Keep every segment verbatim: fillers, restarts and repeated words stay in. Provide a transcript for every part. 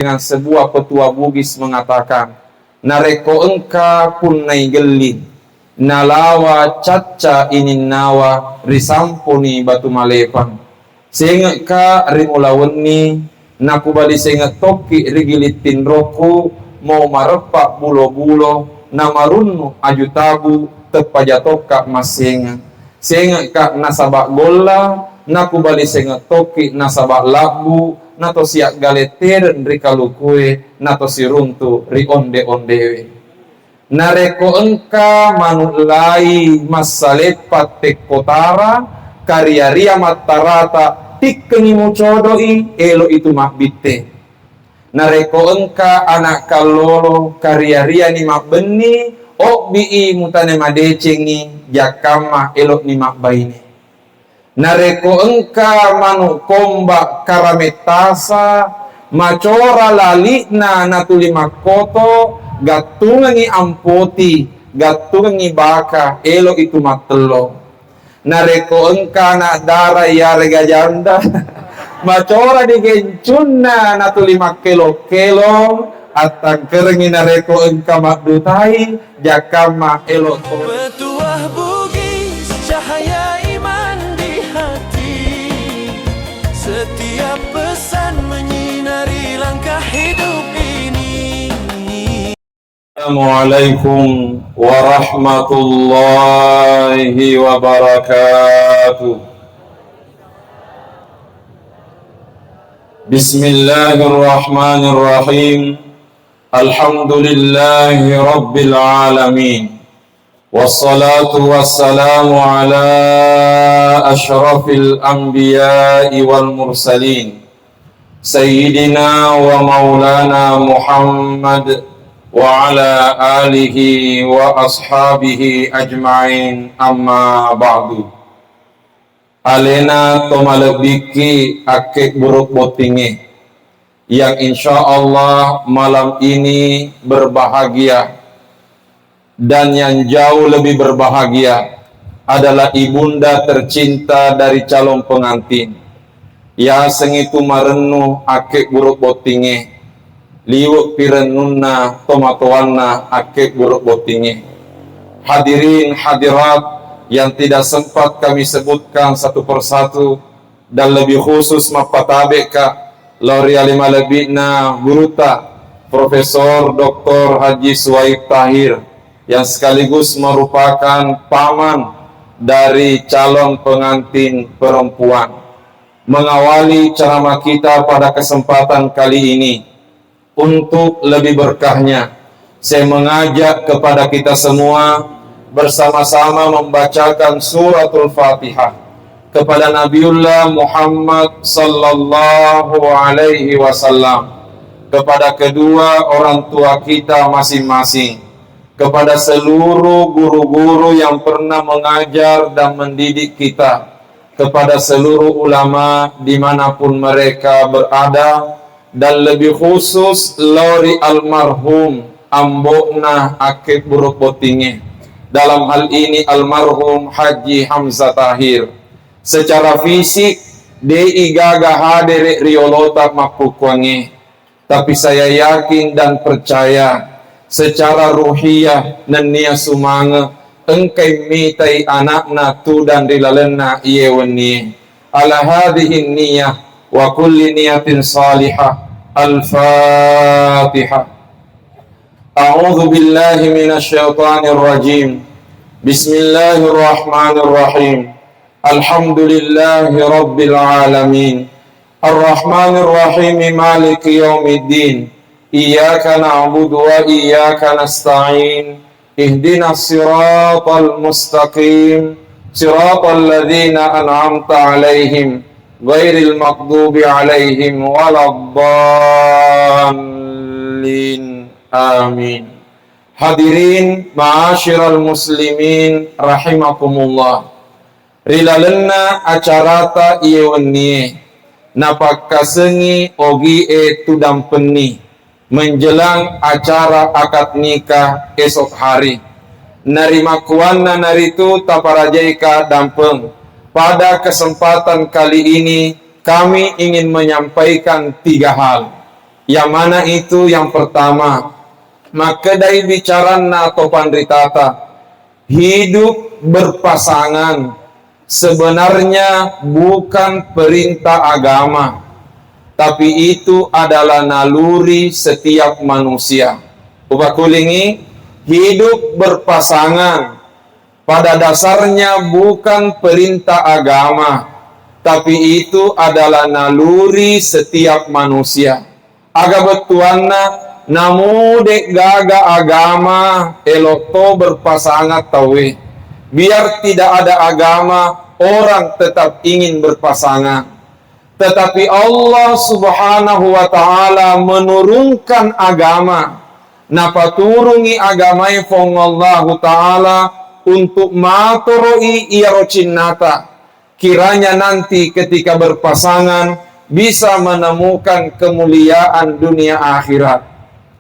Dengan sebuah petua Bugis mengatakan, narekko engka punnai gelli, nalawa cacca ininnawa, risampuni batu malepang. Senge'ka ri mula wenni, nakubali senge' tokki ri giling tinrokku, mau mareppa bulo-bulo, namarunnu aju tabu, teppaja tokka massenge'. Senge'ka nasaba golla, nakubali senge' tokki nasaba labbu, nato siaggale tereng ri kalukue, nato siruntu ri onde-ondewe. Narekko engka manu' lai massaleppa tekko tara, karia-ria mattarata, tikkengi mucodo'i, elo'i tu mabbitte. Narekko engka ana' kallolo, karia-riani mabbenni, obbi'i mutane madecengi, jakkamma elo'ni mabbaine. Narekko engka manu' komba karamettasa, macora lali'na natuli makkoto, gattungengngi ampoti, gattungengngi baka, elo'i tu mattello. Narekko engka ana' dara iyarega janda, macora di gencunna natuli makkelo-kelo, attangkerengngi narekko engka maddutai, jakkamma elo to. Petuah Bugis, cahaya iman di hati. Setiap pesan menyinari langkah hidup ini. Assalamualaikum warahmatullahi wabarakatuh. Bismillahirrahmanirrahim. Alhamdulillahi rabbil alamin. Wassalatu wassalamu ala asyrafil anbiya'i wal mursalin, sayyidina wa maulana Muhammad wa ala alihi wa ashabihi ajma'in, amma ba'du. Alena to malebbikki akkebburu bottingnge, yang insya Allah malam ini berbahagia, dan yang jauh lebih berbahagia adalah ibunda tercinta dari calon pengantin. Yasengngi tu marennu akkebburu bottingnge, liwe'pi rennunna tomatoanna akkebburu bottingnge. Hadirin hadirat yang tidak sempat kami sebutkan satu persatu, dan lebih khusus mappatabe'ka lao ri ale malebbi'na gurutta, Profesor Doktor Haji Suwaib Tahir, yang sekaligus merupakan paman dari calon pengantin perempuan. Mengawali ceramah kita pada kesempatan kali ini, untuk lebih berkahnya, saya mengajak kepada kita semua bersama-sama membacakan Suratul Fatihah kepada Nabiullah Muhammad sallallahu alaihi wasallam, kepada kedua orang tua kita masing-masing, kepada seluruh guru-guru yang pernah mengajar dan mendidik kita, kepada seluruh ulama dimanapun mereka berada, dan lebih khusus lao ri almarhum ambo'na akkebburu bottingnge. Dalam hal ini almarhum Haji Hamzah Tahir. Secara fisik, de'i gaga hadere ri olota makkukkuangnge. Tapi saya yakin dan percaya secara ruhiyah nennia sumange engkai mitai anakna tudang ri lalenna iye wennie. Ala hadhihi niyah wa kulli niyatin salihah. Al-Fatihah. A'udzu billahi minasy syaithanir rajim. Bismillahirrahmanirrahim. Alhamdulillahi rabbil alamin. Arrahmanirrahim. Maliki yaumiddin. Iyyaka na'budu wa iyyaka nasta'in. Ihdinas siratal mustaqim. Siratal ladzina an'amta 'alaihim, ghairil maghdubi 'alaihim waladdallin. Amin. Hadirin ma'asyiral muslimin rahimakumullah. Ri lalenna acarata iye wennie, napakkasengi ogie tudampenni menjelang acara akad nikah esok hari. Narimakkuannanaritu taparajaika dampeng. Pada kesempatan kali ini, kami ingin menyampaikan tiga hal. Yang mana itu? Yang pertama, makkedai bicaranna to panritata, hidup berpasangan sebenarnya bukan perintah agama, tapi itu adalah naluri setiap manusia. Upakulingi, hidup berpasangan pada dasarnya bukan perintah agama, tapi itu adalah naluri setiap manusia. Aga bettuanna, namu de'gaga agama, elo to berpasangan tauwe. Biar tidak ada agama, orang tetap ingin berpasangan. Tetapi Allah Subhanahu wa Ta'ala menurunkan agama, napaturungi agamae Puang Allahu Ta'ala untuk matoro'i iyaro cinnata. Kiranya nanti ketika berpasangan bisa menemukan kemuliaan dunia akhirat.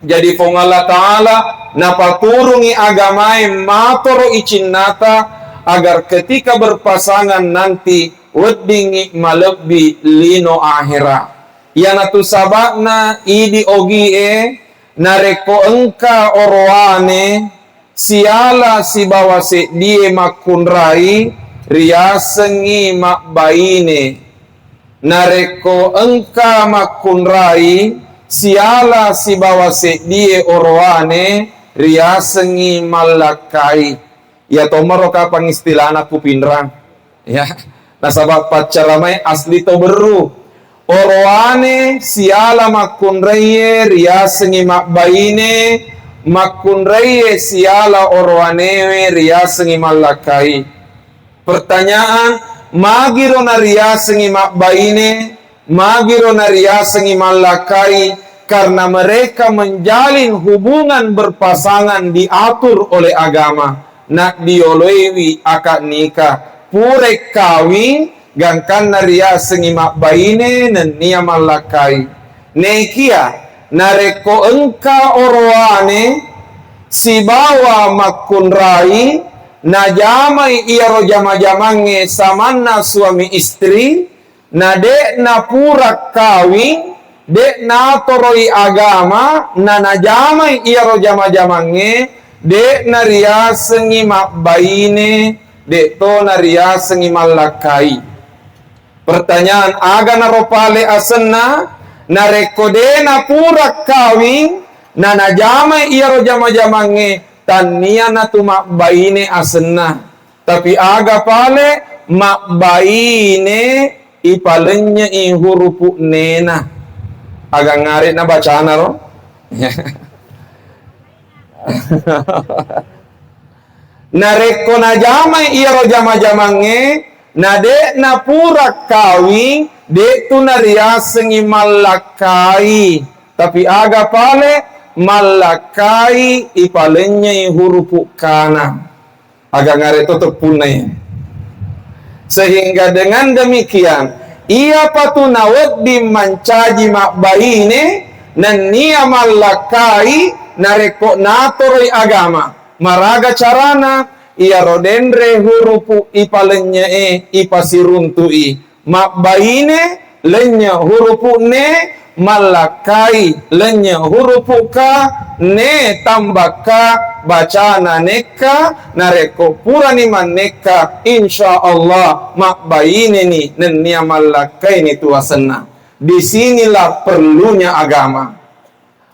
Jadi Puang Allah Ta'ala napaturungi agamae matoro'i cinnata agar ketika berpasangan nanti weddingngi malebbi lino ahera. Iyanatu saba'na idi ogie, narekko engka oroane siala sibawa seddie makkunrai, riasengngi mabbaine. Narekko engka makkunrai siala sibawa seddie oroane, riasengngi mallakkai. Iya tomaro kapang istilana ku Pinrang. Ya, nasaba paccaramai asli to berru. Oroane siala makkunraie riasengngi mabbaine, makkunraie siala oroanewe riasengngi mallakkai. Pertanyaan, magiro nariasengngi mabbaine, magiro nariasengngi mallakkai? Karena mereka menjalin hubungan berpasangan diatur oleh agama. Naddioloiwi akad nikah. Purai kawing, gangkanna riasengngi mabbaine nennia mallakkai. Nekia, narekko engka oroane sibawa makkunrai, najamai iyaro jama-jamangnge samanna suami istri, na de'na pura kawing, de'na atoroi agama, na najamai iyaro jama-jamangnge, de'na riasengngi mabbaine, de'to nariasengngi mallakkai. Pertanyaan, aga naro pale asenna? Narekko de'na pura kawing, na najamai iyaro jama-jamangnge, tannia natu mabbaine asenna. Tapi aga pale mabbaine ipalennye'i hurupu nena. Aga ngare na bacana ro? Narekko najamai iyaro jama-jamangnge, na de'na pura kawing, de'tu nariasengngi mallakkai. Tapi aga pale mallakkai ipalennye'i hurupu kana. Aga ngare to teppunna iya. Sehingga dengan demikian, iyapatu nawedding mancaji mabbaine nennia mallakkai narekko natoroi agama. Maraga carana? Iyaro denre hurupu ipalennye'e ipasiruntu'i. Mabbaine, lennye hurupu ne, mallakkai, lennye hurupu ka, ne tambakka, bacana nekka, narekko purani mannekka, insya Allah mabbaineni nennia mallakkaini tu asenna. Disinilah perlunya agama.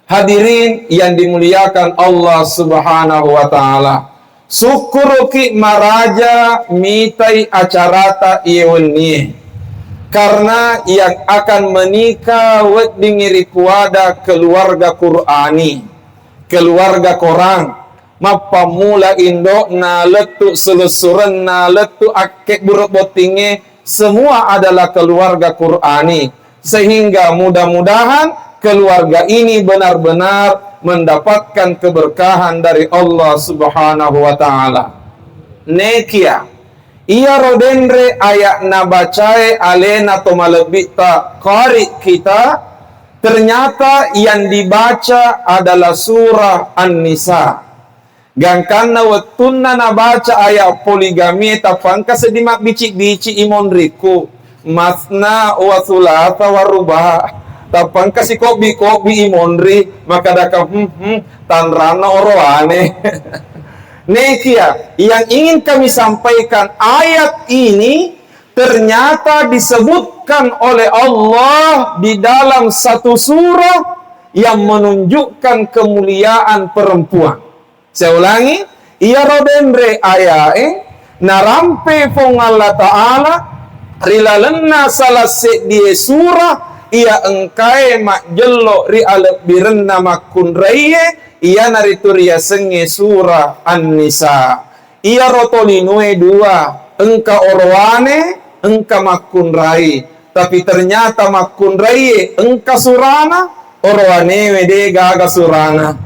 Hadirin yang dimuliakan Allah Subhanahu wa Ta'ala, sukkuruki maraja mitai acarata iye wennie, karena yang akan menikah weddingngi rikuada keluarga Qurani, keluarga korang, mappammula indo'na, lettu selessurenna, lettu akkebbure bottingnge, semua adalah keluarga Qurani. Sehingga mudah-mudahan keluarga ini benar-benar mendapatkan keberkahan dari Allah Subhanahu wa Ta'ala. Nekia, iyaro denre ayat nabacae alena to malebbitta qari kita, ternyata yang dibaca adalah surah An-Nisa. Gangkanna wettunna nabaca ayat poligamie, tapangka seddi mabbici-bici i monrikku, masna wa sulasa wa ruba. Tappa engka sikobbi-kobbi i monri, makkadaka, "Hmm, hmm, tanranna orowane." Nekia, yang ingin kami sampaikan, ayat ini ternyata disebutkan oleh Allah di dalam satu surah yang menunjukkan kemuliaan perempuan. Saya ulangi, iyaro denre ayae narampe Puang Allah Ta'ala ri lalenna salah seddie surah iya engkae majjello ri alebbirenna makkunraie, iyanaritu riasengnge surah An-Nisa. Iyaro tolinoe dua, engka orowane, engka makkunrai. Tapi ternyata makkunraie engka surana, orowanewe de gaga surana.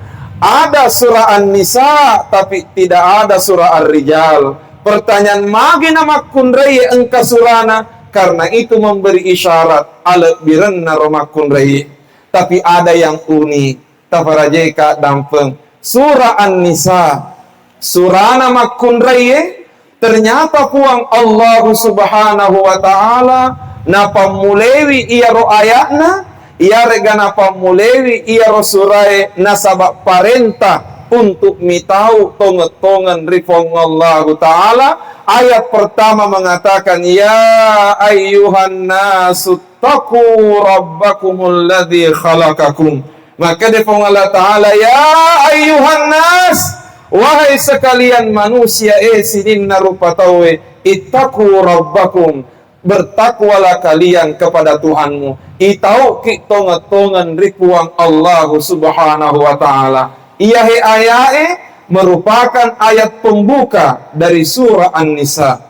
Ada surah An-Nisa, tapi tidak ada surah Ar-Rijal. Pertanyaan, magi na makkunraie engka surana? Karena itu memberi isyarat alebbirenna ro makkunraie. Tapi ada yang unik. Taparajeka dampeng. Surah An-Nisa, surana makkunraie, ternyata Puang Allahu Subhanahu wa Ta'ala napammulewi iyaro ayatna, iyarega napammulewi iyaro surae nasaba parenta untuk mitau tongeng-tongeng ri Puang Allahu Ta'ala. Ayat pertama mengatakan, "Ya ayyuhan nasu taqu rabbakumul ladzi khalaqakum." Makkeda Puang Allah Ta'ala, "Ya ayyuhan nas, wahai sekalian manusia, eh, sininna rupa tauwe, ittaqu rabbakum, bertakwalah kalian kepada Tuhanmu." Itauki tongeng-tongeng ri Puang Allahu Subhanahu wa Ta'ala. Iyahe ayae merupakan ayat pembuka dari surah An-Nisa.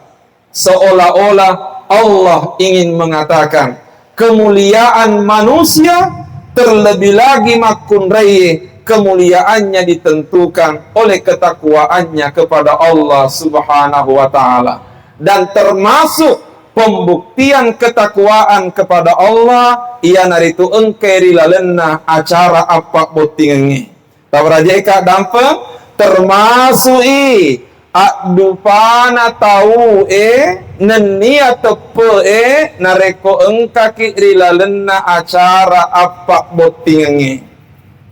Seolah-olah Allah ingin mengatakan, kemuliaan manusia, terlebih lagi makkunraie, kemuliaannya ditentukan oleh ketakwaannya kepada Allah Subhanahu wa Ta'ala. Dan termasuk pembuktian ketakwaan kepada Allah, iyanaritu engkai ri lalenna acara appabbottingengnge. Tawarajeka dampeng, termasui addupana tauwe nennia teppe'e narekko engkaki ri lalenna acara appabbottingengnge.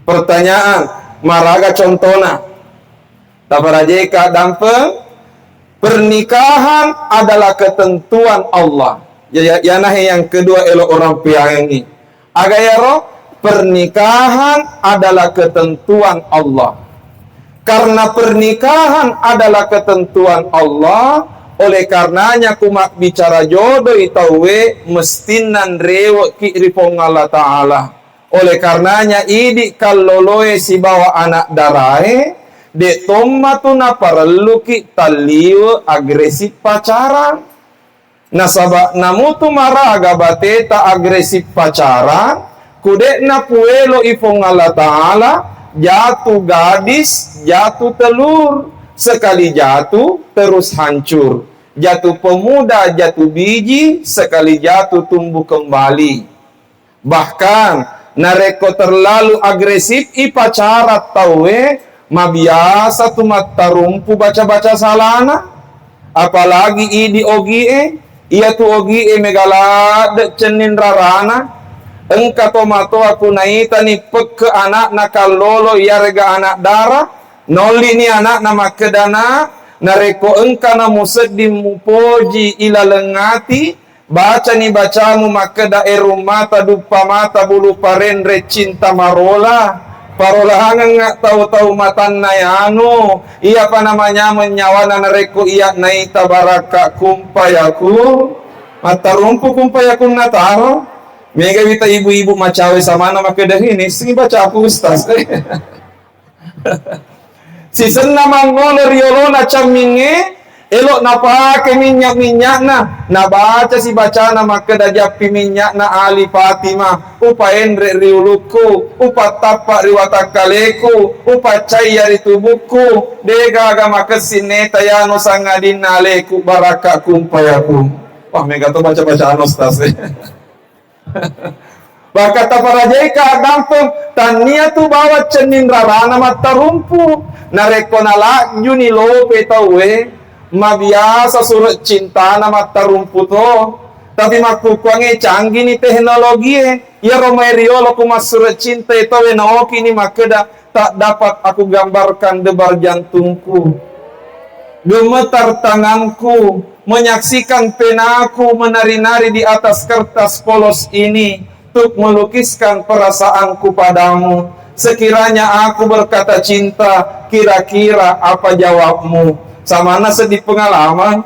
Pertanyaan, maraga contona? Tawarajeka dampeng, pernikahan adalah ketentuan Allah. Ya, ya, yanahe yang kedua elo orang piangi. Aga iyaro? Pernikahan adalah ketentuan Allah. Karena pernikahan adalah ketentuan Allah, oleh karenanya ku mabbicara jodoi tauwe, mestinna nrewe'ki ri Puang Allah Ta'ala. Oleh karenanya idi kalloloe sibawa anak darae, de tomma tu naparelluki talliwe agresif pacaran. Nasaba namutu maraga bateta agresif pacaran, ku de'na pueloi Puang Allah Ta'ala, jatuh gadis, jatuh telur, sekali jatuh terus hancur. Jatuh pemuda, jatuh biji, sekali jatuh tumbuh kembali. Bahkan, narekko terlalu agresif i pacara tauwe, mabiasa tu mattarumpu baca-baca salana. Apalagi idi ogie, iyatu ogie mega ladde cenning rarana. Engka tomatoa ku naitani pekke anakna kallolo iyarega anak dara, naollini anakna makkeda, "Nak, narekko engkana musedding mupoji ilaleng ati, bacani bacamu makkeda, 'Erung mata, duppa mata, bulu parenre, cinta marola.' Parolangengnga tau-tau matanna yanu, iyapa namanyameng nyawana narekko iya naita barakka kumpayaku." Mattarumpu kumpayakunna taro. Mega wita ibu-ibu macawe samana makkeda, "Hi, nissengngi bacaku, Ustaz." Sisenna mangolo ri olona cammingnge, elo napake minnya-minynya'na, nabaca si bacana makkeda, "Jappi minnya'na Ali Fatimah, upaenre ri ulukku, upattappa ri watakkaleku, upaccaiya ri tubukku, degaga makessing neta yanu sangadinna aleku, barakka kumpayaku." Wah, mega to baca-bacana, Ustaz. Maka taparajaika addampeng, tannia tu bawang cenning rarana mattarumpu. Narekko nalajjuni lope tauwe, mabiasa sure cintana mattarumpu to. Tapi makkukkuangnge canggih ni teknologi e. Iyaro mai riolo ku massure cinta e tauwe naoki ni makkeda, "Tak dapat aku gambarkan debar jantungku. Gemetar tanganku menyaksikan penaku menari-nari di atas kertas polos ini, untuk melukiskan perasaanku padamu. Sekiranya aku berkata cinta, kira-kira apa jawabmu?" Samanna sedih pengalaman.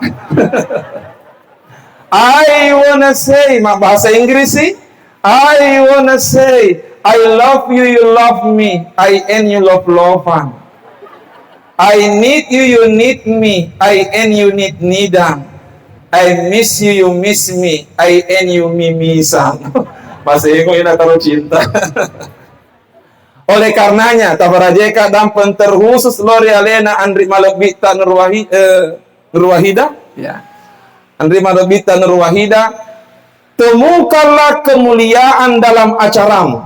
I wanna say, ma bahasa Inggris sih? I wanna say, I love you, you love me, I and you love lovan. I need you, you need me, I and you need nidan. I miss you, you miss me, I and you mimisan. Bahasa Inggris ini taruh cinta. Oleh karenanya, taparajeka dampeng terkhusus lao ri alena Anri Malebbitta Nurwahi-, eh, Nurwahida, ya. Anri Malebbitta Nurwahida, temukanlah kemuliaan dalam acaramu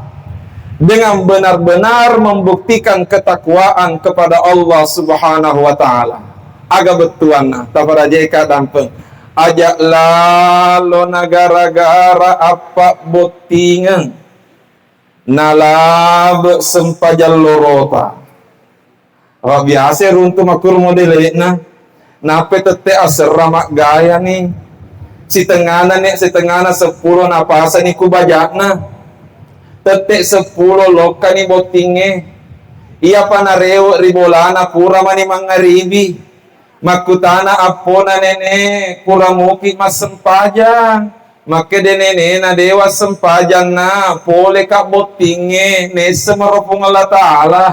dengan benar-benar membuktikan ketakwaan kepada Allah Subhanahu wa Ta'ala. Aga bettuanna, taparajeka dampeng. Aja lalo nagara-gara appabbottingeng. Nalabe sempajang lorota. Apa biasa runtu makkuro modele'na. Nappe tette aserra maggayani. Sitengana ne, sitengana seppulo napasani ku baja'na. Tette seppulo lokkani bottingnge. Iyapa narewe ri bolana pura mani mangngaribi. Makkutana appona, "Nene, pura mupi massempajang?" Makkeda nenena, "Dewa sempajanna, poleka bottingnge, naisseng maro Puang Allah Ta'ala."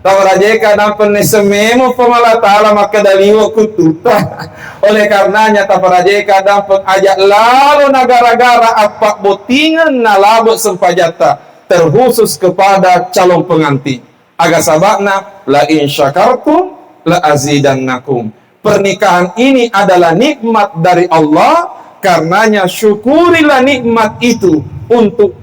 Taparajeka dampeng naisseng memo Puang Allah Ta'ala makkeda liwe kuttutta. Oleh karenanya taparajeka dampeng aja lalo nagara-gara appabbottingeng nalabe sempajatta, terkhusus kepada calon pengantin. Aga saba'na, "La in syakartum la azidannakum." Pernikahan ini adalah nikmat dari Allah, karenanya syukurilah nikmat itu untuk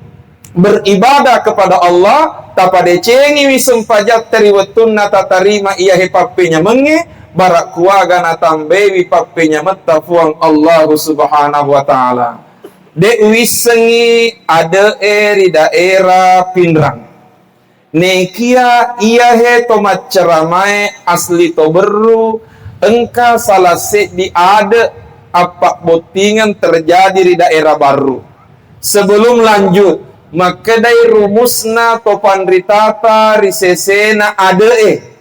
beribadah kepada Allah, tapadecengiwi sempajatta ri wettunna tatarima iyahe pappenyamengnge, bara kuaga natambaiwi pappenyametta Puang Allahu Subhanahu wa Ta'ala. De' uwissengi ade'e ri daerah Pinrang. Nekia iyahe to maccaramae asli to Berru, engka salah seddi ade' appabbottingeng terjadi ri daerah Barru. Sebelum lanjut, makkedai rumusna to panritata ri sesena ade'e.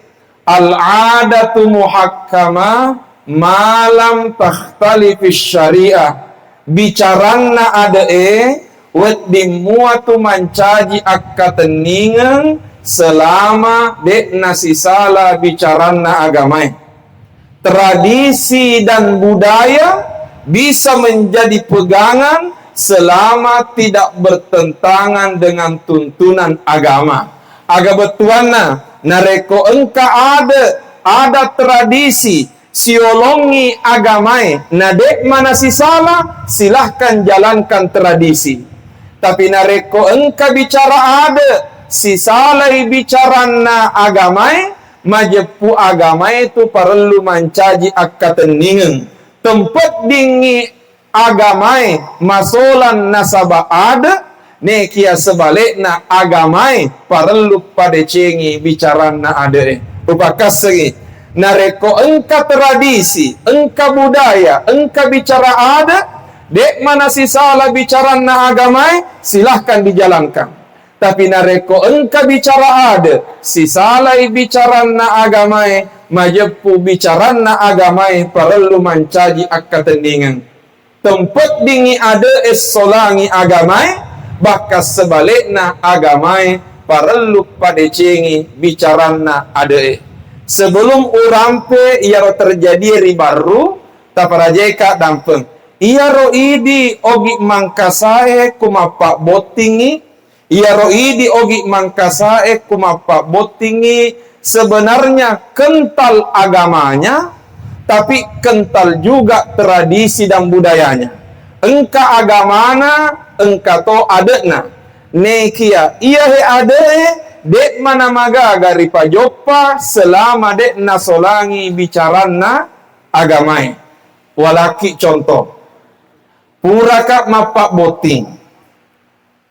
Al-adatu muhakkama ma lam takhtalifis syariah. Bicaranna ade'e wedding mua tu mancaji akkatenningeng selama de'na sisala bicaranna agamae. Tradisi dan budaya bisa menjadi pegangan selama tidak bertentangan dengan tuntunan agama. Aga bettuanna, narekko engka ade', adat tradisi, siolongi agamae, na de' manasisala, silahkan jalankan tradisi. Tapi narekko engka bicara ade', sisalai bicaranna agamae, majeppu agamae tu parellu mancaji akkatenningeng. Tempeddingngi agamae masolang nasaba ade', nekia sebalikna agamae parellu padecengi bicaranna ade'e. Upakassengi, narekko engka tradisi, engka budaya, engka bicara ade', de' manasisala bicaranna agamae, silahkan dijalankan. Tapi narekko engka bicara ade', sisalai bicaranna agamae, majeppu bicaranna agamae parellu mancaji akkatenningeng. Tempeddingngi ade'e solangi agamae, bahkan sebalikna agamae parellu padecengi bicaranna ade'e. Sebelum urampe iyaro terjadi ri Barru, taparajeka dampeng. Iyaro idi Ogi Mangkasae ku mappabbottingngi, iyaro idi Ogi Mangkasae ku mappabbottingngi sebenarnya kental agamanya, tapi kental juga tradisi dan budayanya. Engka agamana, engka to ade'na. Nekia iyahe ade'e de' manamagaga ripajoppa selama de' nasolangi bicaranna agamae. Walakki contoh. Puraka mappabbotting.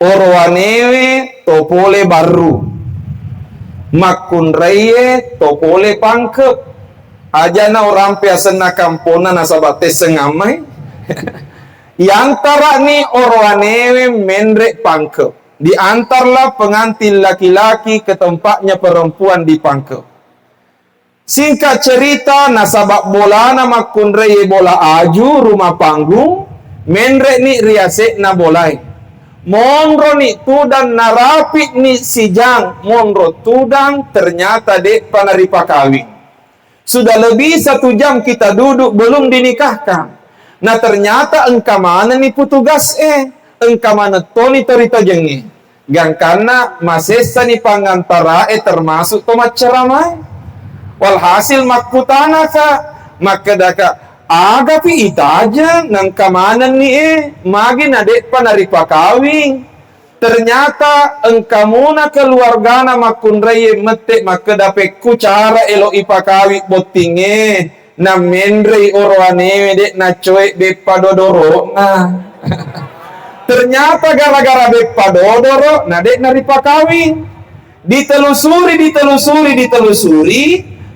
Orowanewe to pole barru. Makkunraie to pole pangke. Aja' na urampe asenna kamponna nasaba' tesseng ammai. Iantara'ni orowanewe menre' pangke. Diantarlah pengantin laki-laki ke tempatnya perempuan di pangke. Singkat cerita, nasaba' bolana makkunraie bola aju, rumah panggung, menre'ni ri ase'na bolae. Monroni tudang, narapi'ni sijang, monro tudang, ternyata de'pa naripakawing. Sudah lebih satu jam kita duduk belum dinikahkan. Nah, ternyata engka manenni petugas e, engka maneng toni to ritajengnge. Gangkanna masessani pangantarae termasuk to maccaramae. Walhasil makkutanaka, makkedaka, "Agapi itajeng, engka manenni e, magi na de'pa naripakawing?" Ternyata engkamuna keluargana makkunraie mette makkeda, "Pekku cara elo ipakawi bottingnge, nammenrei orowanewe de' nacoe beppa dodoro'na." Ternyata gara-gara beppa dodoro na de' naripakawing. Ditelusuri, ditelusuri, ditelusuri,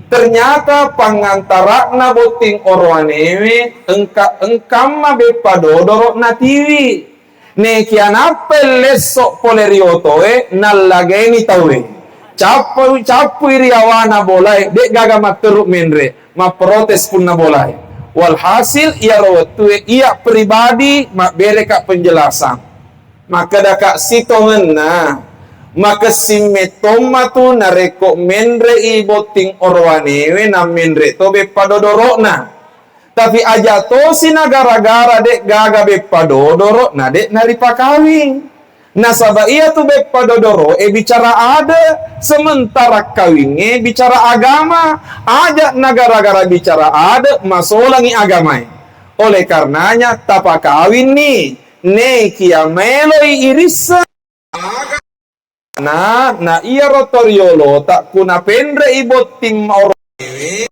ternyata pangantara'na botting orowanewe engka-, engkamma beppa dodoro natiwi. Nekia nappai lesso pole ri otoe, nallagaini tauwe. Cappu-, cappui ri awana bolae, de'gaga matteru menre, mapprotes punna bolae. Walhasil, iyaro wettue, iya pribadi mabbereka penjelasan. Makkedaka sitongenna, makessing mettomma tu narekko menre'i botting orowanewe, nammenre to beppa dodoro'na. Tapi aja' tosi na gara-gara de'gaga beppa dodoro, na de' naripakawing. Nasaba' iyatu beppa dodoro'e bicara ade', sementara kawingnge bicara agama. Aja' na gara-gara bicara ade', masolangi agamae. Oleh karenanya, tapakawinni. Nekia meloi irisseng. Na, na iyaro toriolota ku napenre'i botting orowanewe,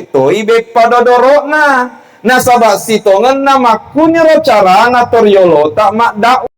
toi beppa dodoro'na. Nasaba' sitongenna makkuniro carana toriolota maddakwah.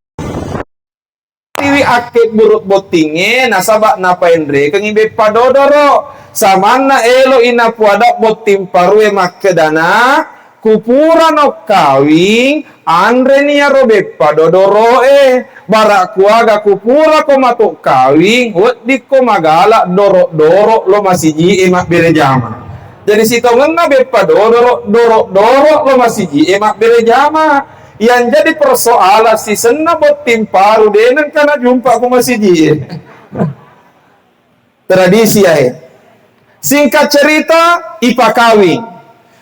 Tiwi akkebburu' bottingnge, nasaba' napaenrekengngi beppa dodoro. Samanna elo'i napuada' botting parue makkedana, "Kupurano kawing, anreni iyaro beppa dodoro'e. Bara' kuaga kupurako mato kawing, weddikko magala doro'-doro' lo masiji'e mabbere jama." Jadi sitongenna beppa dodoro', doro'-doro' lo masiji'e mabbere jama. Yang jadi persoalan sisenna botting paru de' nengka najumpa ko masiji'e. Tradisi ae. Singkat cerita, ipakawing.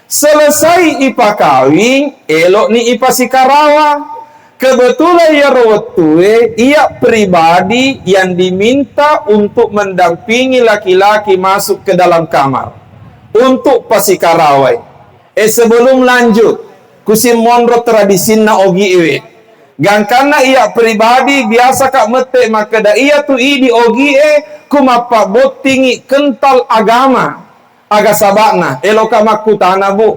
Selesai ipakawing, elo'ni ipasikarawa. Kebetulan iyaro wettue, iya pribadi yang diminta untuk mendampingi laki-laki masuk ke dalam kamar untuk pasikarawai. Eh, sebelum lanjut, kusimmonro tradisinna ogi ewe. Gangkanna iya pribadi biasaka mette makkeda, iyatu idi ogi e ku mappabbottingi kental agama. Aga saba'na? Eloka makkutana, Bu.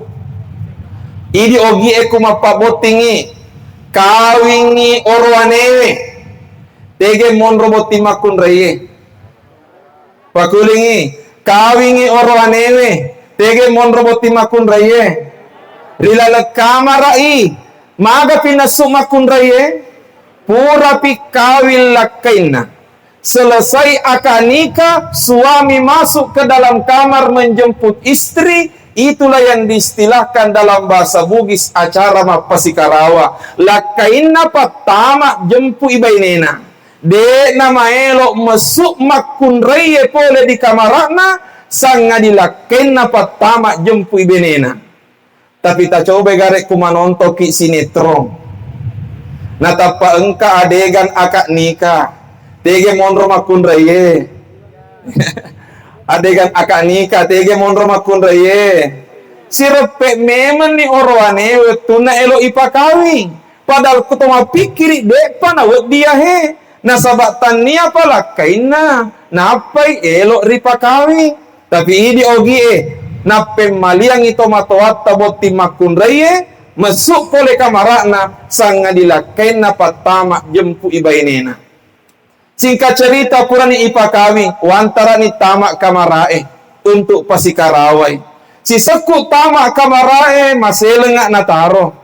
Idi ogi e ku mappabbottingi, kawingngi orowanewe, tege monro botting makkunraie? Pakulingi, kawingngi orowanewe, tege monro botting makkunraie? Ri laleng kamara'i, magapi nassu makkunraie? Purapi kawing lakkainna. Selesai akad nikah, suami masuk ke dalam kamar menjemput istri, itulah yang diistilahkan dalam bahasa Bugis acara mappasikarawa. Lakkainna pattama jempui bainena. De' namaelo messu makkunraie pole di kamara'na, sangadi lakkainna pattama jempui benena. Tapi tacobai gare' ku manontokki sinetron. Natappa engka adegan akad nikah. Tege monro makkunraie? Adegan akad nikah, tege monro makkunraie? Sireppe' memenni orowane wettunna elo ipakawing. Padahal ko to mappikkiri, de'pa nawedding yahe. Nasaba' tannia palakkainna, nappai elo ripakawing. Tapi idi ogie, nappemmaliangi tomatoatta botting makkunraie, Messu pole kamara'na, sangadilakkainna pattama jempu'i bainena. Singkat cerita, purani ipakawing, wantara'ni tama kamara'e untuk pasikarawai. Sisekku tama kamara'e, maselengnga nataro.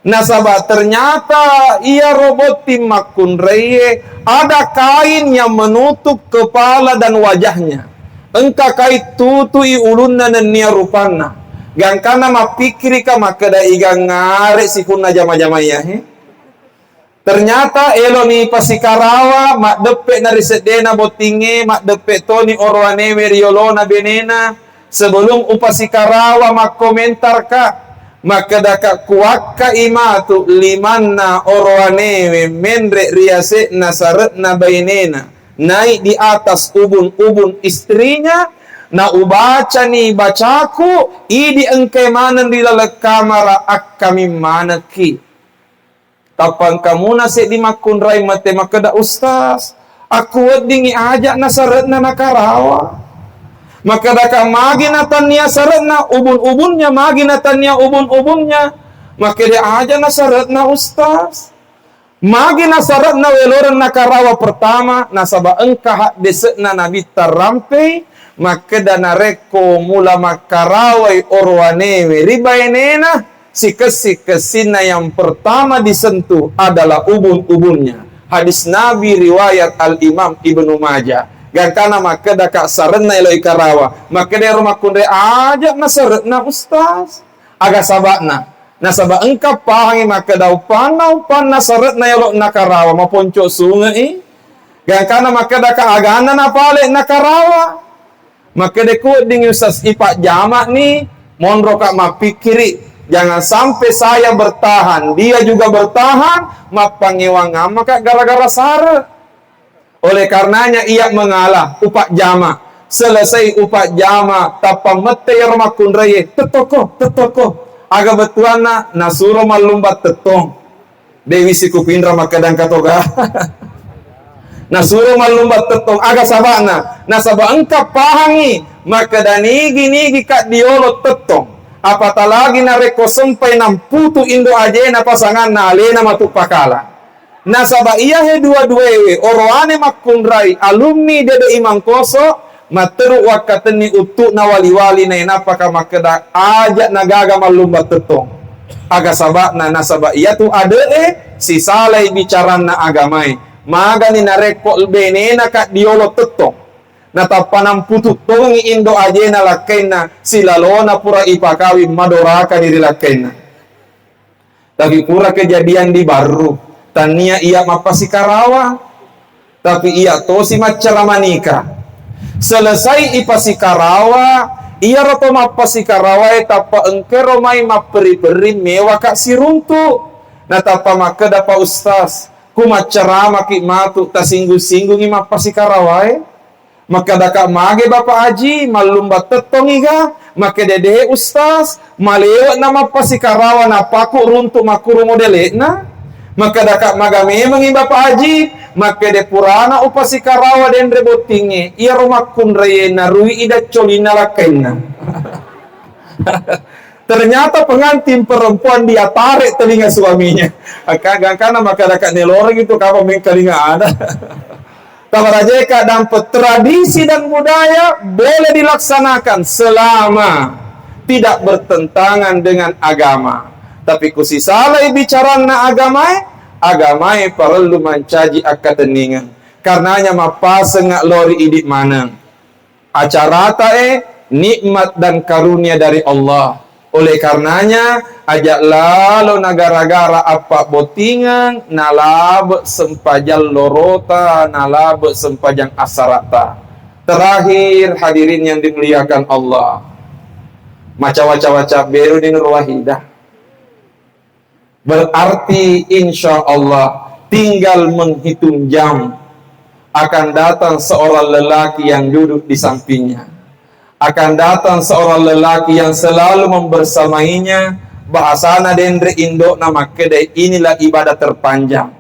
Nasaba ternyata iyaro botting makkunraie ada kain yang menutup kepala dan wajahnya. Engka kain tutui ulunna nennia rupanna. Gangkanna mappikkirika makkeda, "Iga ngare sikunna jama-jamaya he?" Ternyata eloni pasikarawa, maddeppe na ri seddena bottingnge, maddeppe toni orowanewe ri yolona benena. Sebelum upasikarawa makkomentarka, makkedaka, "Kuwakkai matu limanna orowanewe menre ri yase'na sare'na bainena, naik di atas ubun-ubun istrinya, na ubacani bacaku, idi engkai maneng ri laleng kamara akkaming manekki." Tappa engka muna seddi makkunrai mate makkeda, "Ustaz, akku weddingngi aja na sare'na nakarawa." Makkedaka, "Magi na tannia sare'na ubun-ubunnya, magi na tannia ubun-ubunnya." Makkeda, "Aja na sare'na, Ustaz." Magi na sare'na weloreng nakarawa pertama, nasaba engka haddese'na Nabitta rampei, makkeda, narekko mula makkarawai orowanewe ri bainena, sikessi-kessinna yang pertama disentuh adalah ubun-ubunnya. Hadis Nabi riwayat Al-Imam Ibnu Majah. Gangkana makkeda ka sarenna elo ikarawa. Makkeda ero makkunrai, "Aja na sare'na, Ustaz." Aga saba'na? Nasaba engka pahangi makkeda, "Upanna, upanna sare'na elo nakarawa maponco sunge'i." Gangkana makkeda ka, "Aganna napale nakarawa?" Makkeda, "Ku wedding, Ustaz, ipajjama ni, monro ka mappikkiri, jangan sampai saya bertahan, dia juga bertahan, mappangewang maka gara-gara sare." Oleh karenanya ia mengalah, upajjama. Selesai upajjama, tappa mette iyaro makkunraie, "Tettokko, tettokko." Aga bettuanna, nasuro mallumba tettong. Dewi siku pinra makkeda engka toga. Nasuro mallumba tettong, aga saba'na? Nasaba engka pahangi makkeda nigi-nigi kaddiolo tettong. Apatalaga narekko sempai namputu indo ajena pasanganna alena matu pakala. Nasaba iyahe dua-duaewe oroane makkunrai alumni Dede Imangkoso, matteru wakkatenni uttu'na wali-wali nainappa ka makkeda, "Aja nagaga mallumba tettong." Aga saba'na? Nasaba iyatu ade'e sisalai bicaranna agamae. Magani narekko benena kaddiolo tettong, natappa namputu tongengi indo ajena lakkainna, silalona pura ipakawing madoraka diri lakkainna. Tapi pura kejadian di Barru, tania ia mappasikarawa, tapi ia tosi maccara manika. Selesai ipasikarawa, iyaro to mappasikarawae tappa engkero mai mapperi-peri mewaka siruntu. Natappa makkeda, "Pak Ustaz, ku maccaramaki matu tasinggung-singgungi mappasikarawae." Makkedaka, "Mage Bapak Haji, mallumba tettongi ga?" Makkeda, "De Ustaz, malewe na mappasikarawa nappaku runtu makkuru modele'na." Makkedaka, "Maga memengi Bapak Haji?" Makkeda, "Purana upasikarawa denre bottingnge, iyaro makkunraie narui idaccolinna lakkainna." Ternyata pengantin perempuan dia tarik telinga suaminya. Akka-, gangkana makkedaka, "Neloreng itu kapang mengkalinga ada." Tabarajeka dampe tradisi dan budaya boleh dilaksanakan selama tidak bertentangan dengan agama. Tapi kusisalai bicaranna agamae, agamae parellu mancaji akkatenningang. Karenanya mappasengnga lori idi maneng. Acaratae nikmat dan karunia dari Allah. Oleh karenanya, aja lalo nagara-gara appabbottingeng, nalabe sempajang lorota, nalabe sempajang asarata. Terakhir, hadirin yang dimuliakan Allah, macawa-cawa cabberu di Nur Wahidah. Berarti, insya Allah, tinggal menghitung jam, akan datang seorang lelaki yang duduk di sampingnya. Akan datang seorang lelaki yang selalu membersamainya, bahasana denre indokna makkedai, inilah ibadah terpanjang.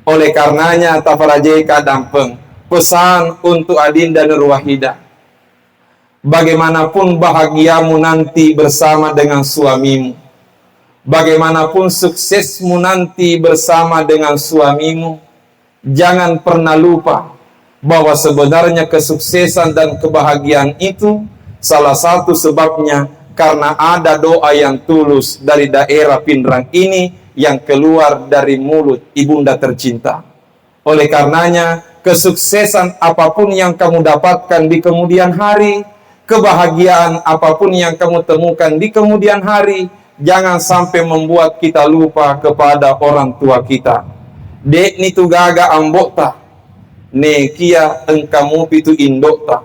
Oleh karenanya, tafarajeka dampeng, pesan untuk Adinda Nur Wahidah. Bagaimanapun bahagiamu nanti bersama dengan suamimu, Bagaimanapun suksesmu nanti bersama dengan suamimu, jangan pernah lupa bahwa sebenarnya kesuksesan dan kebahagiaan itu salah satu sebabnya karena ada doa yang tulus dari daerah Pinrang ini yang keluar dari mulut ibunda tercinta. Oleh karenanya, kesuksesan apapun yang kamu dapatkan di kemudian hari, kebahagiaan apapun yang kamu temukan di kemudian hari, jangan sampai membuat kita lupa kepada orang tua kita. De'ni tu gaga ambo'ta, nekia engka mupi tu indo'ta.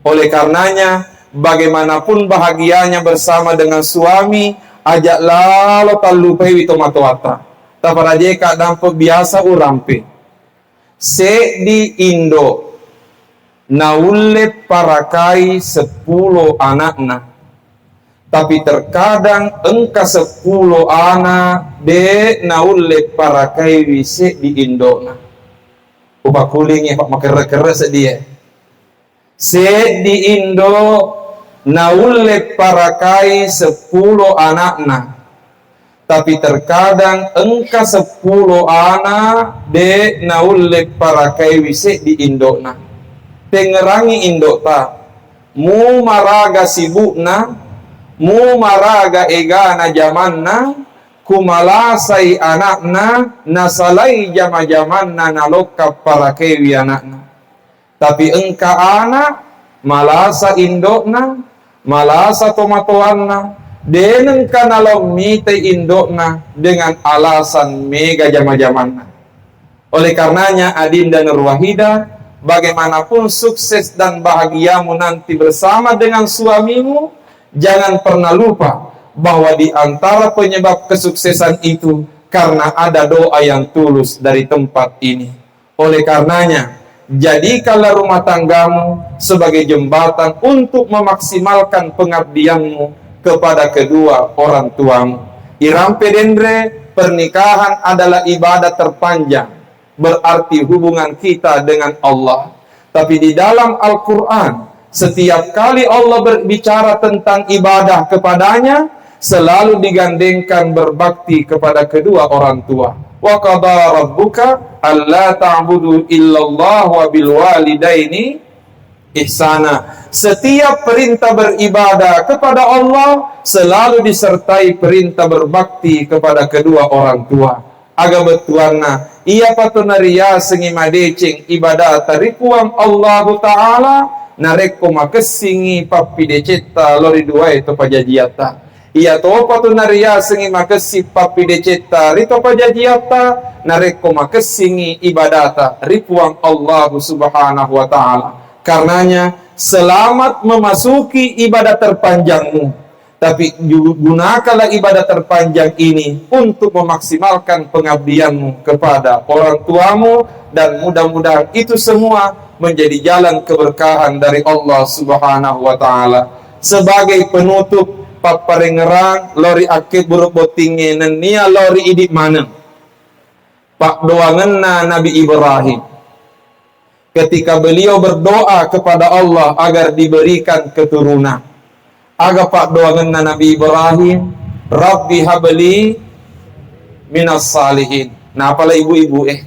Oleh karenanya, bagaimanapun bahagianya bersama dengan suami, aja' lalo tallupaiwi tomatoatta. Taparajeka dampe biasa urampe. Seddi indo naulle parakai seppulo ana'na. Tapi terkadang engka seppulo ana de naulle parakaiwi seddi indo'na. Upakulingi, Pak, makerre-kerre seddi e. Seddi indo naulle parakai seppulo ana'na, tapi terkadang engka seppulo ana de naulle parakaiwi seddi indo'na. Tengngerangi indo'ta, mumaraga sibukna, mumaraga egana jamanna, kumalasai ana'na, nasalai jama-jamanna nalokka parakaiwi ana'na. Tapi engka ana, malasa indo'na, malasa tomatoanna, de nengka nalao mitai indo'na dengan alasan mega jama-jamanna. Oleh karenanya, Adinda Nurwahida, bagaimanapun sukses dan bahagiamu nanti bersama dengan suamimu, jangan pernah lupa bahwa di antara penyebab kesuksesan itu karena ada doa yang tulus dari tempat ini. Oleh karenanya, jadikanlah rumah tanggamu sebagai jembatan untuk memaksimalkan pengabdianmu kepada kedua orang tuamu. Irampe denre, pernikahan adalah ibadah terpanjang, berarti hubungan kita dengan Allah. Tapi di dalam Al-Quran, setiap kali Allah berbicara tentang ibadah kepada-Nya, selalu digandengkan berbakti kepada kedua orang tua. Wa qada rabbuka alla ta'budu illallah wa bil walidaini ihsana. Setiap perintah beribadah kepada Allah selalu disertai perintah berbakti kepada kedua orang tua. Aga bettuanna, iyapa tu nariasengngi madeceng ibadata ri Puang Allahu Ta'ala, narekko makessingngi pappidecetta lao ri duae to pajajiatta. Iyatopa tu nariasengngi makessing pappidecetta ri to pajajiatta, narekko makessingngi ibadata ri Puang Allahu Subhanahu wa Ta'ala. Karenanya, selamat memasuki ibadah terpanjangmu. Tapi ju-, gunakanlah ibadah terpanjang ini untuk memaksimalkan pengabdianmu kepada orang tuamu, dan mudah-mudahan itu semua menjadi jalan keberkahan dari Allah Subhanahu wa Ta'ala. Sebagai penutup, papparengngerang lao ri akkebburu bottingnge nennia lao ri idi maneng. Paddoangenna Nabi Ibrahim. Ketika beliau berdoa kepada Allah agar diberikan keturunan. Aga paddoangenna Nabi Ibrahim, "Rabbi habli minas salihin." Napala ibu-ibu, eh.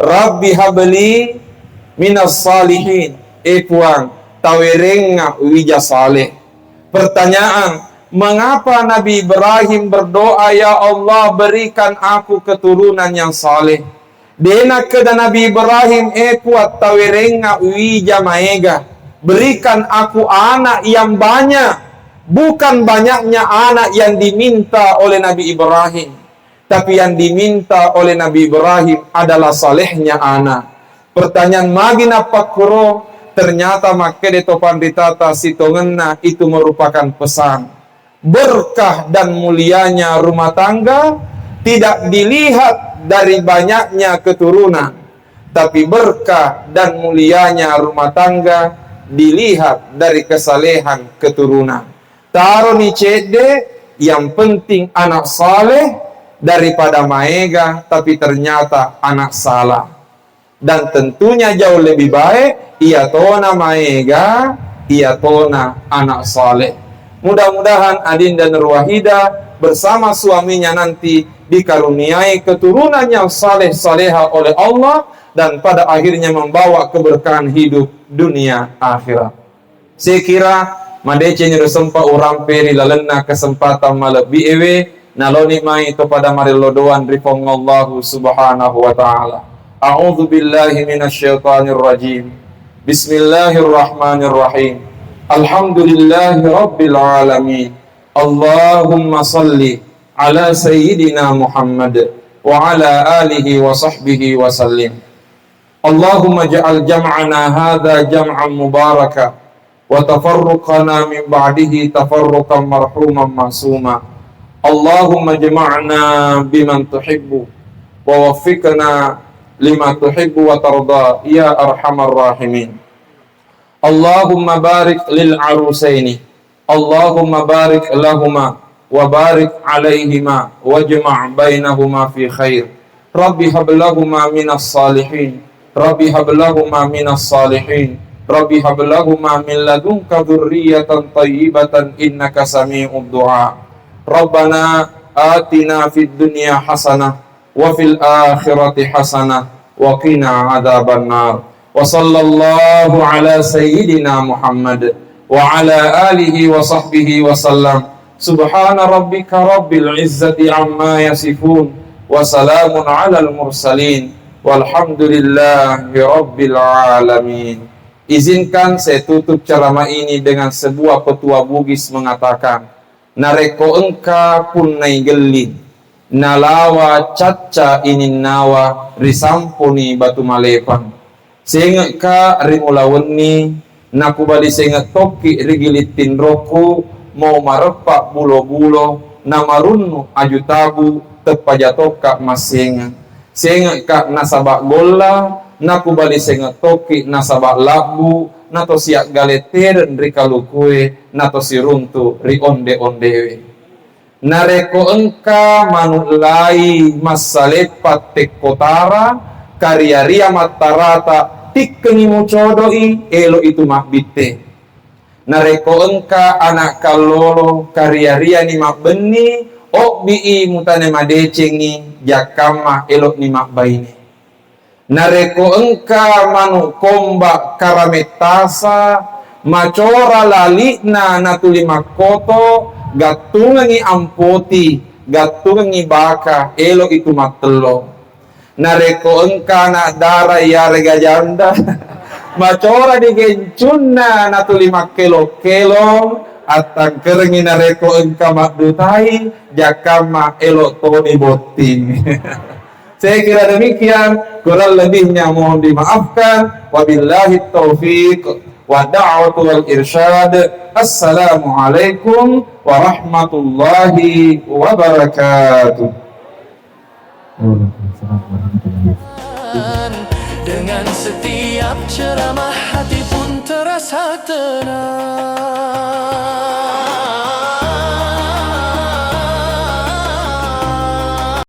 "Rabbi habli minas salihin." Eh Puang, tawerengnga wija saleh. Pertanyaan, mengapa Nabi Ibrahim berdoa, "Ya Allah, berikan aku keturunan yang saleh"? De nakkeda Nabi Ibrahim, "Eh Puang, tawerengnga wija maega, berikan aku anak yang banyak." Bukan banyaknya anak yang diminta oleh Nabi Ibrahim, tapi yang diminta oleh Nabi Ibrahim adalah salehnya anak. Pertanyaan, magi nappakkuro? Ternyata makkeda to panritata sitongenna itu merupakan pesan. Berkah dan mulianya rumah tangga tidak dilihat dari banyaknya keturunan, tapi berkah dan mulianya rumah tangga dilihat dari kesalehan keturunan. Taroni cedde, yang penting anak saleh, daripada maega tapi ternyata anak salah. Dan tentunya jauh lebih baik, iyatona maega, iyatona anak saleh. Mudah-mudahan Adinda Nurwahida bersama suaminya nanti dikaruniai keturunan yang saleh-saleha oleh Allah dan pada akhirnya membawa keberkahan hidup dunia akhirat. Sekira madeceng ro sempa urampe ri lalenna kesempatan malebbi ewe, naloni mai to pada marello doang ri Puang Allahu Subhanahu wa Ta'ala. A'udzu billahi minasyaitonir rajim. Bismillahirrahmanirrahim. Alhamdulillahi rabbil alamin. Allahumma salli ala sayyidina Muhammad wa ala alihi wa sahbihi wa sallim. Allahumma ja'al jam'ana hadza jam'an mubaraka wa tafarruqana min ba'dihi tafarruqan marhuman ma'suma. Allahumma jama'na biman tuhibbu wa waffiqna lima tuhibbu wa tarda ya arhamar rahimin. Allahumma barik lil arusaini. Allahumma barik lahuma wa barik alaihima wajma' bainahuma fi khair. Rabbi hab lahuma minas salihin. Rabbi hab lahuma minas salihin. Rabbi hab lahuma min ladunka dzurriyyatan thayyibatan innaka sami'ud du'a. Rabbana atina fid dunya hasanah wa fil akhirati hasanah wa qina adzabannar. Wa sallallahu ala sayyidina Muhammad wa ala alihi wa sahbihi wa sallam. Subhana rabbika rabbil izzati amma yasifun. Wa salamun alal mursalin. Walhamdulillahi rabbil alamin. Izinkan saya tutup ceramah ini dengan sebuah petua Bugis mengatakan, narekko engka punnai gelli, nalawa cacca ininnawa risampuni batu malepang. Sengekka ri mula wenni, nakubali sengek tokki ri giling tinrokku, mau mareppa bulo-bulo, namarunnu aju tabu, teppaja tokka massengeng. Sengekka nasaba golla, nakubali sengek tokki nasaba labbu, nato siaggale tereng ri kalukue, nato siruntu ri onde-ondewe. Narekko engka manu lai massaleppa tekko tara, karia-ria mattarata, tikkengi mucodoi, elo itu mabbitte. Narekko engka ana kallolo, karia-riani mabbenni, obbii mutane madecengi, jakkamma eloni mabbaine. Narekko engka manu komba karamettasa, macora lali'na natuli makkoto, gattungengi ampoti, gattungengi baka, elo itu mattello. Narekko engka ana dara iyarega janda, macora di gencunna natuli makkelo-kelo, attangkerengi narekko engka maddutai, jakkamma elo toni botting. Saya kira demikian, kurang lebihnya mohon dimaafkan. Wabillahi taufiq wa da'watu wal irsyad. Assalamualaikum warahmatullahi wabarakatuh. Waalaikumsalam warahmatullahi wabarakatuh. Dengan setiap ceramah hati pun terasa tenang.